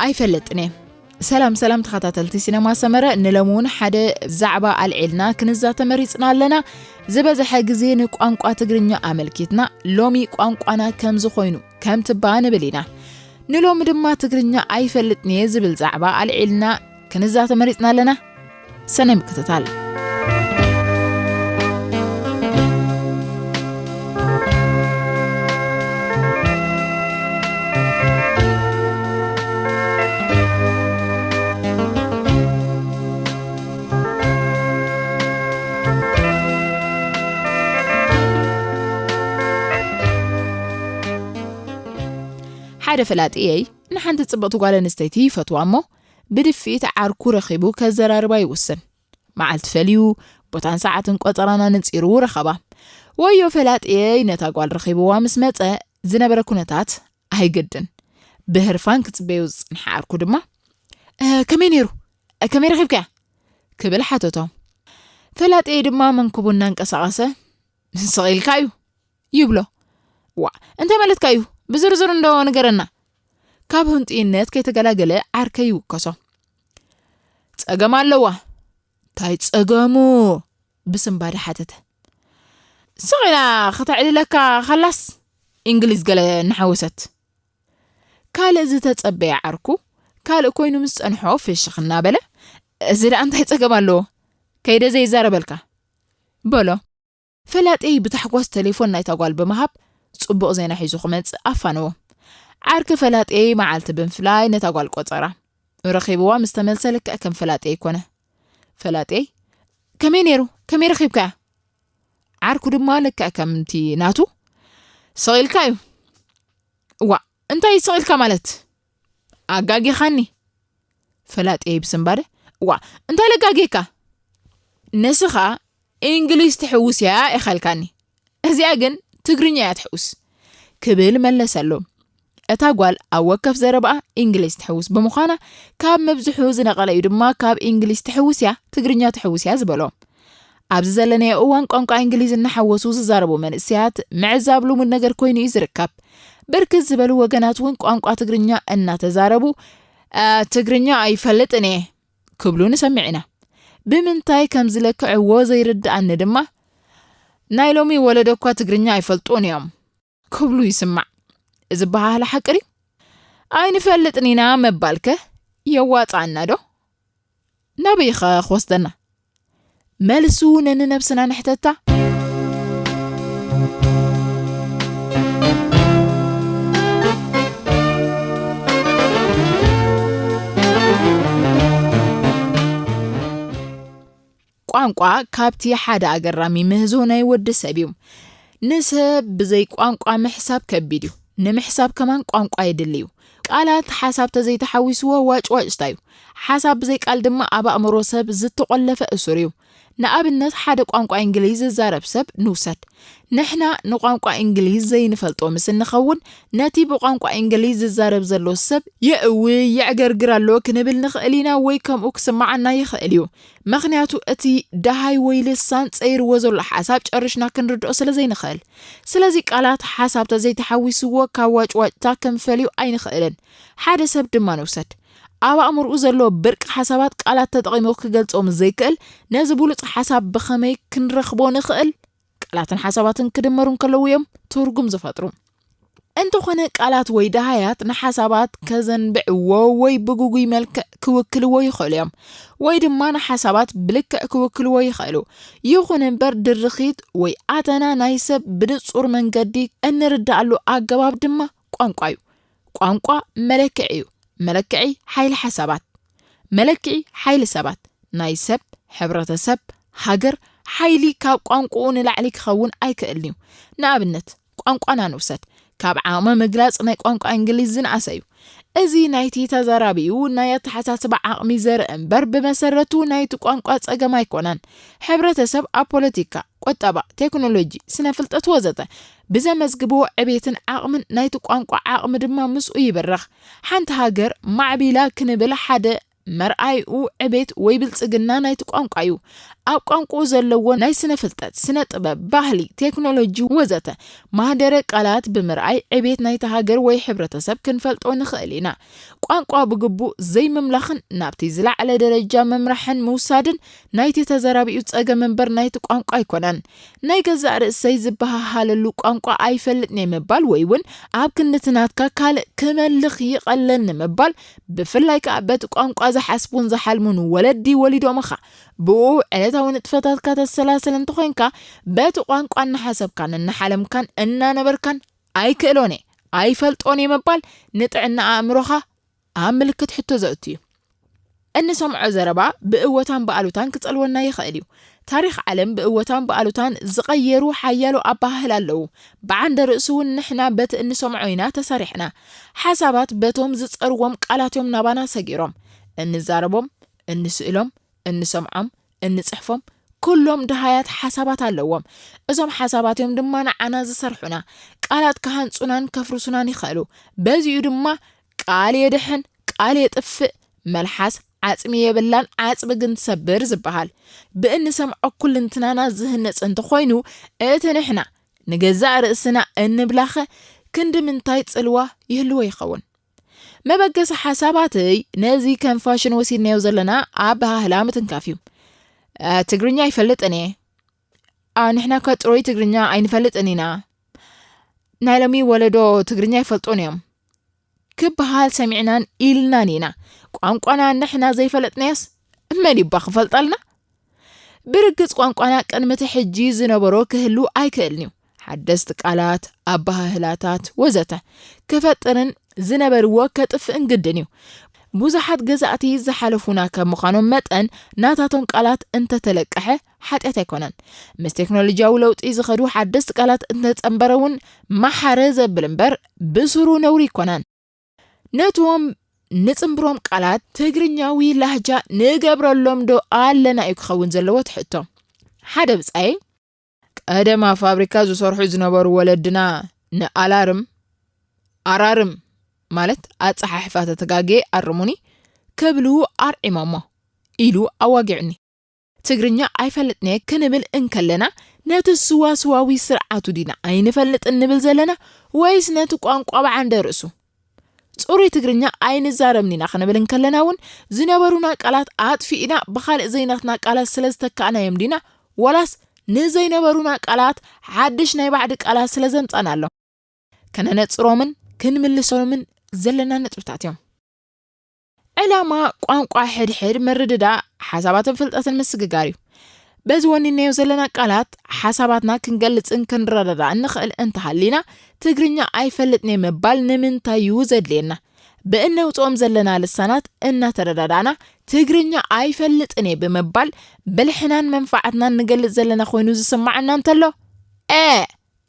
ኣይፈልጥን እየ። ሰላም ሰላም ተኸታተልቲ ሲነማ ሰመረ፣ ንሎሚ እውን ሓደ ዛዕባ ኣልዒልና ክንዛተ መሪፅና ኣለና። ዝበዝሐ ግዜ ንቋንቋ ትግርኛ ኣመልኪትና ሎሚ ቋንቋና ከምዚ ኮይኑ ከም ትባ ንብል ኢና። ንሎሚ ድማ ትግርኛ ኣይፈልጥን እየ ዝብል ዛዕባ ኣልዒልና ክንዛተ መሪፅና ኣለና። ሰናይ ምክትታል። ሓደ ፈላጥየይ ንሓንቲ ጽብቕቲ ጓል ኣንስተይቲ ይፈትዋ እሞ፣ ብድፍኢት ዓርኩ ረኺቡ ከዘራርባ ይውስን። መዓልቲ ፈልዩ፣ ቦታን ሰዓትን ቆጸራን ኣነጺሩ ረኸባ። ወዮ ፈላጥየይ ነታ ጓል ረኺብዋ ምስ መጸ ዝነበረ ኩነታት ኣይግድን። ብህርፋን ክጽበዮ ዝጸንሐ ዓርኩ ድማ፣ "እ፣ ከመይ ነይሩ? እ፣ ከመይ ረኺብካያ?" ክብል ሓተቶ። ፈላጥየይ ድማ መንኩቡ እናንቀሳቐሰ፣ "ስቕ ኢልካ እዩ" ይብሎ። "ዋ፣ እንታይ ማለትካ እዩ? ብዝርዝር እንዶ ንገረና?" ካብ ህንጡይነት ከይተገላገለ ዓርከይ ይውከሶ። "ጸገም ኣለዋ?" "ታይ ጸገሙ?" ብስንባደ ሓተተ። ስቕ ኢላ ከተዕልለካ ከላስ፣ እንግሊዝ ገለ እናሓወሰት። ካልእ ዝተጸበየ ዓርኩ፣ ካልእ ኮይኑ ምስ ጸንሖ ፍሽኽ እናበለ፣ "እዚ ደኣ እንታይ ጸገም ኣለዎ? ከይደ ዘይዛረበልካ?" በሎ። ፈላጥየይ ብታሕጓስ ቴሌፎን ናይታ ጓል ብምሃብ፣ ጽቡቕ ዜና ሒዙ ክመጽእ ኣፋነዎ። ዓርኪ ፈላጥየይ መዓልቲ ብምፍላይ ነታ ጓል ቆጸራ። ረኺብዋ ምስ ተመልሰ ልክዕ ከም ፈላጥየይ ኮነ። ፈላጥየይ፣ "ከመይ ነይሩ? ከመይ ረኺብካያ?" ዓርኩ ድማ ልክዕ ከምቲ ናቱ፣ "ስቕ ኢልካ እዩ?" "እዋ፣ እንታይ ስቕ ኢልካ ማለት? ኣጋጊኻኒ?" ፈላጥየይ ብስንባደ፣ "እዋ፣ እንታይ ለጋጊካ? ንስኻ እንግሊዝ ትሕውስ እያ ኢኻልካኒ። እዚኣ ግን ትግርኛ እያ ትሕውስ" ክብል መለሰሉ። እታ ጓል ኣብ ወከፍ ዘረባኣ እንግሊዝ ትሕውስ ብምዃና፣ ካብ መብዝሑ ዝነቐለ እዩ ድማ ካብ እንግሊዝ ትሕውስ እያ፣ ትግርኛ ትሕውስ እያ ዝበሎ። ኣብዚ ዘለናዮ እዋን ቋንቋ እንግሊዝ እናሓወሱ ዝዛረቡ መንእሰያት ምዕዛብ ልሙድ ነገር ኮይኑ እዩ ዝርከብ። ብርክት ዝበሉ ወገናት እውን ቋንቋ ትግርኛ እናተዛረቡ፣ "እ፣ ትግርኛ ኣይፈልጥን እየ" ክብሉ ንሰምዕ ኢና። ብምንታይ ከም ዝለክዕዎ ዘይርድኣኒ ድማ፣ "ናይ ሎሚ ወለዶ እኳ ትግርኛ ኣይፈልጡን እዮም" ክብሉ ይስማዕ። እዚ በሃህላ ሓቂ ድዩ? "ኣይንፈልጥን ኢና" ምባልከ የዋጽኣና ዶ? ናበይኸ ክወስደና? መልሱ ነንነብስና ንሕተታ። ቋንቋ ካብቲ ሓደ ኣገራሚ ምህዞ ናይ ወዲ ሰብ እዩ። ንሰብ ብዘይ ቋንቋ ምሕሳብ ከቢድ እዩ። ንምሕሳብ ከማን ቋንቋ የድሊ እዩ። ቃላት ሓሳብ ተዘይተሓዊስዎ ዋጭዋጭታ እዩ። ሓሳብ ብዘይ ቃል ድማ ኣብ ኣእምሮ ሰብ ዝተቖለፈ እሱር እዩ። ንኣብነት፣ ሓደ ቋንቋ እንግሊዝ ዝዛረብ ሰብ ንውሰድ። ንሕና ንቋንቋ እንግሊዝ ዘይንፈልጦ ምስ እንኸውን፣ ነቲ ብቋንቋ እንግሊዝ ዝዛረብ ዘሎ ሰብ የእዊ፣ የዕገርግር ኣሎ ክንብል ንኽእል ኢና፣ ወይ ከምኡ ክስምዓና ይኽእል እዩ። ምኽንያቱ፣ እቲ ደሃይ ወይ ልሳን ጸይርዎ ዘሎ ሓሳብ ጨሪሽና ክንርድኦ ስለ ዘይንኽእል። ስለዚ፣ ቃላት ሓሳብ ተዘይተሓዊስዎ ካብ ዋጭዋጭታ ክንፈልዮ ኣይንኽእልን። ሓደ ሰብ ድማ ንውሰድ። ኣብ ኣእምሮኡ ዘሎ ብርቂ ሓሳባት ቃላት ተጠቒሙ ክገልጾ ምስ ዘይክእል፣ ነዚ ብሉጽ ሓሳብ ብኸመይ ክንረኽቦ ንኽእል? ቃላትን ሓሳባትን ክድመሩ እንከለዉ እዮም ትርጉም ዝፈጥሩ። እንተኾነ፣ ቃላት ወይ ደሃያት ንሓሳባት ከዘንብዕዎ ወይ ብግጉይ መልክዕ ክውክልዎ ይኽእሉ እዮም፣ ወይ ድማ ንሓሳባት ብልክዕ ክውክልዎ ይኽእሉ። ይኹን እምበር፣ ድርኺት ወይ ኣተና ናይ ሰብ ብንጹር መንገዲ እንርድኣሉ ኣገባብ ድማ ቋንቋ እዩ። ቋንቋ መለክዒ እዩ። መለክዒ ሓይሊ ሓሳባት። መለክዒ ሓይሊ ሰባት፣ ናይ ሰብ፣ ሕብረተሰብ፣ ሃገር፣ ሓይሊ ካብ ቋንቋኡ ንላዕሊ ክኸውን ኣይክእልን እዩ። ንኣብነት፣ ቋንቋና ንውሰድ። ካብ ዓቕሚ ምግላጽ ናይ ቋንቋ እንግሊዝ ዝነኣሰ እዩ። እዚ ናይቲ ተዛራቢኡ ናይ ኣተሓሳስባ ዓቕሚ ዘርኢ እምበር፣ ብመሰረቱ ናይቲ ቋንቋ ጸገም ኣይኮነን። ሕብረተሰብ ኣብ ፖለቲካ፣ ቁጠባ፣ ቴክኖሎጂ፣ ስነ ፍልጠት ወዘተ ብዘመዝግብዎ ዕቤትን ዓቕምን ናይቲ ቋንቋ ዓቕሚ ድማ ምስኡ ይብርኽ። ሓንቲ ሃገር ማዕቢላ ክንብል ሓደ መርኣይኡ ዕቤት ወይ ብልጽግና ናይቲ ቋንቋ እዩ። ኣብ ቋንቋኡ ዘለዎ ናይ ስነ ፍልጠት፣ ስነ ጥበብ፣ ባህሊ፣ ቴክኖሎጂ ወዘተ ማህደረ ቃላት ብምርኣይ ዕቤት ናይቲ ሃገር ወይ ሕብረተሰብ ክንፈልጦ ንኽእል ኢና። ቋንቋ ብግቡእ ዘይምምላኽን ናብቲ ዝለዓለ ደረጃ ምምራሕን ምውሳድን ናይቲ ተዘራቢኡ ጸገም እምበር ናይቲ ቋንቋ ኣይኮነን። ናይ ገዛእ ርእሰይ ዝበሃሃለሉ ቋንቋ ኣይፈልጥን እየ ምባል ወይ እውን ኣብ ክንድቲ ናትካ ካልእ ክመልኽ ይቐለኒ ምባል፣ ብፍላይ ከኣ በቲ ቋንቋ ዝሓስቡን ዝሓልሙን ወለዲ ወሊዶምኻ ብኡ ዕለታዊ ንጥፈታትካ ተሰላስል እንተኾይንካ፣ በቲ ቋንቋ እናሓሰብካን እናሓለምካን እናነበርካን ኣይክእሎን እየ ኣይፈልጦን እየ ምባል ንጥዕና ኣእምሮኻ ኣብ ምልክት ሕቶ ዘእቱ እዩ። እንሰምዖ ዘረባ ብእወታን ብኣሉታን ክጸልወና ይኽእል እዩ። ታሪኽ ዓለም ብእወታን ብኣሉታን ዝቐየሩ ሓያሎ ኣበሃህላ ኣለዉ። ብዓንደ ርእሱ እውን ንሕና በቲ እንሰምዖ ኢና ተሰሪሕና። ሓሳባት በቶም ዝጸርዎም ቃላት እዮም ናባና ሰጊሮም። እንዛረቦም፣ እንስእሎም፣ እንሰምዖም፣ እንጽሕፎም፣ ኩሎም ድሃያት ሓሳባት ኣለዎም። እዞም ሓሳባት እዮም ድማ ንዓና ዝሰርሑና። ቃላት ክሃንጹናን ከፍርሱናን ይኽእሉ። በዚኡ ድማ ቃል የድሕን ቃል የጥፍእ፣ መልሓስ ዓጽሚ የብላን ዓጽሚ ግን ትሰብር ዝበሃል። ብእንሰምዖ ኩልንትናና ዝህነጽ እንተኾይኑ፣ እቲ ንሕና ንገዛእ ርእስና እንብላኸ ክንዲ ምንታይ ጽልዋ ይህልዎ ይኸውን? መበገሲ ሓሳባትይ ነዚ ከም ፋሽን ወሲድናዮ ዘለና ኣበሃህላ ምትንካፍ እዩ። "እ፣ ትግርኛ ኣይፈልጥን እየ። ኣ፣ ንሕና እኳ ጥሩይ ትግርኛ ኣይንፈልጥን ኢና። ናይ ሎሚ ወለዶ ትግርኛ ኣይፈልጡን እዮም" ክበሃል ሰሚዕናን ኢልናን ኢና። ቋንቋና ንሕና ዘይፈለጥናዮስ መን ይባ ክፈልጠልና? ብርግጽ ቋንቋና ቅድሚ እቲ ሕጂ ዝነበሮ ክህሉ ኣይክእልን እዩ። ሓደስቲ ቃላት፣ ኣበሃህላታት ወዘተ ክፈጥርን ዝነበርዎ ከጥፍእን ግድን እዩ። ብዙሓት ገዛእቲ ዝሓለፉና ከም ምዃኖም መጠን ናታቶም ቃላት እንተተለቀሐ ሓጢኣት ኣይኮነን። ምስ ቴክኖሎጂያዊ ለውጢ ዝኸዱ ሓደስቲ ቃላት እንተጸንበረ እውን መሓረ ዘብል እምበር ብስሩ ነውሪ ኣይኮነን። ነቶም ንጽንብሮም ቃላት ትግርኛዊ ላህጃ ንገብረሎም ዶ ኣለና እዩ ክኸውን ዘለዎ እቲ ሕቶ። ሓደ ብጻይ፣ ቀደም ኣብ ፋብሪካ ዝሰርሑ ዝነበሩ ወለድና ንኣላርም ኣራርም ማለት ኣጸሓሕፋ ተተጋግየ ኣርሙኒ ክብሉ ኣርዒሞሞ ኢሉ ኣዋጊዑኒ። ትግርኛ ኣይፈልጥን እየ ክንብል እንከለና ነቲ ስዋስዋዊ ስርዓቱ ዲና ኣይንፈልጥን ንብል ዘለና ወይስ ነቲ ቋንቋ ብዓንደ ርእሱ? ጽሩይ ትግርኛ ኣይንዛረብን ኢና ክንብል እንከለና እውን ዝነበሩና ቃላት ኣጥፊእና ብኻልእ ዘይናትና ቃላት ስለ ዝተካእናዮም ዲና? ዋላስ ንዘይነበሩና ቃላት ሓድሽ ናይ ባዕዲ ቃላት ስለ ዘምጻናሎም? ከነነጽሮምን ክንምልሶምን ዘለና ነጥብታት እዮም። ዕላማ ቋንቋ ሕድሕድ ምርድዳእ ሓሳባትን ፍልጠትን ምስግጋር እዩ። በዚ ወኒናዮ ዘለና ቃላት ሓሳባትና ክንገልጽን ክንረዳዳእን ንኽእል እንተሃሊና ትግርኛ ኣይፈልጥን እየ ምባል ንምንታይ እዩ ዘድልየና? ብእነውጽኦም ዘለና ልሳናት እናተረዳዳእና ትግርኛ ኣይፈልጥን እየ ብምባል ብልሕናን መንፋዓትናን ንገልጽ ዘለና ኮይኑ ዝስማዓና እንተሎ፣ እ፣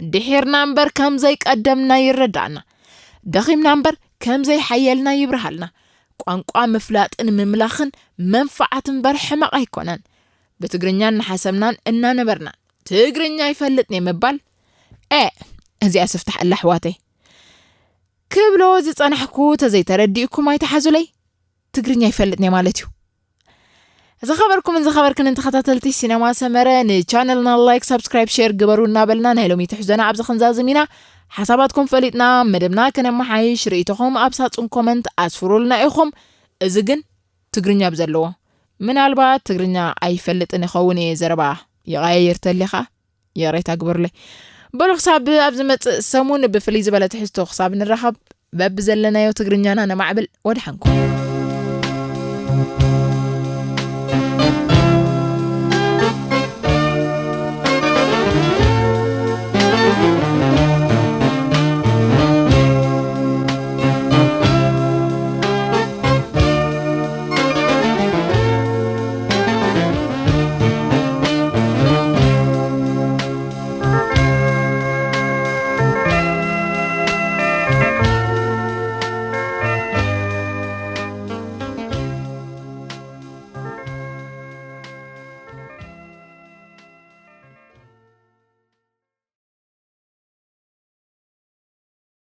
ድሒርና እምበር ከም ዘይቀደምና ይረዳእና። ደኺምና እምበር ከም ዘይሓየልና ይብርሃልና። ቋንቋ ምፍላጥን ምምላኽን መንፋዓት እምበር ሕመቕ ኣይኮነን። ብትግርኛ እናሓሰብናን እናነበርናን ትግርኛ ኣይፈልጥን እየ ምባል፣ እ፣ እዚኣ ስፍታሕ ኣላ ኣሕዋተይ። ክብሎ ዝጸናሕኩ ተዘይተረዲእኩም ኣይተሓዙለይ። ትግርኛ ኣይፈልጥን እየ ማለት እዩ። ዝኸበርኩምን ዝኸበርክንን ተኸታተልቲ ሲነማ ሰመረ፣ ንቻነልና ላይክ፣ ሳብስክራይብ፣ ሼር ግበሩ እናበልና ናይ ሎሚ ትሕዞና ኣብዚ ክንዛዝም ኢና። ሓሳባትኩም ፈሊጥና መደብና ከነመሓይሽ ርእይቶኹም ኣብ ሳጹን ኮመንት ኣስፍሩልና ኢኹም። እዚ ግን ትግርኛ ብዘለዎ፣ ምናልባት ትግርኛ ኣይፈልጥን ይኸውን እየ፣ ዘረባ ይቐያይር ተሊኻ ይቕሬታ ግበሩለይ። በሉ ክሳብ ኣብ ዝመጽእ ሰሙን ብፍልይ ዝበለ ትሕዝቶ ክሳብ ንራኸብ በብዘለናዮ ትግርኛና ነማዕብል። ወድሓንኩም።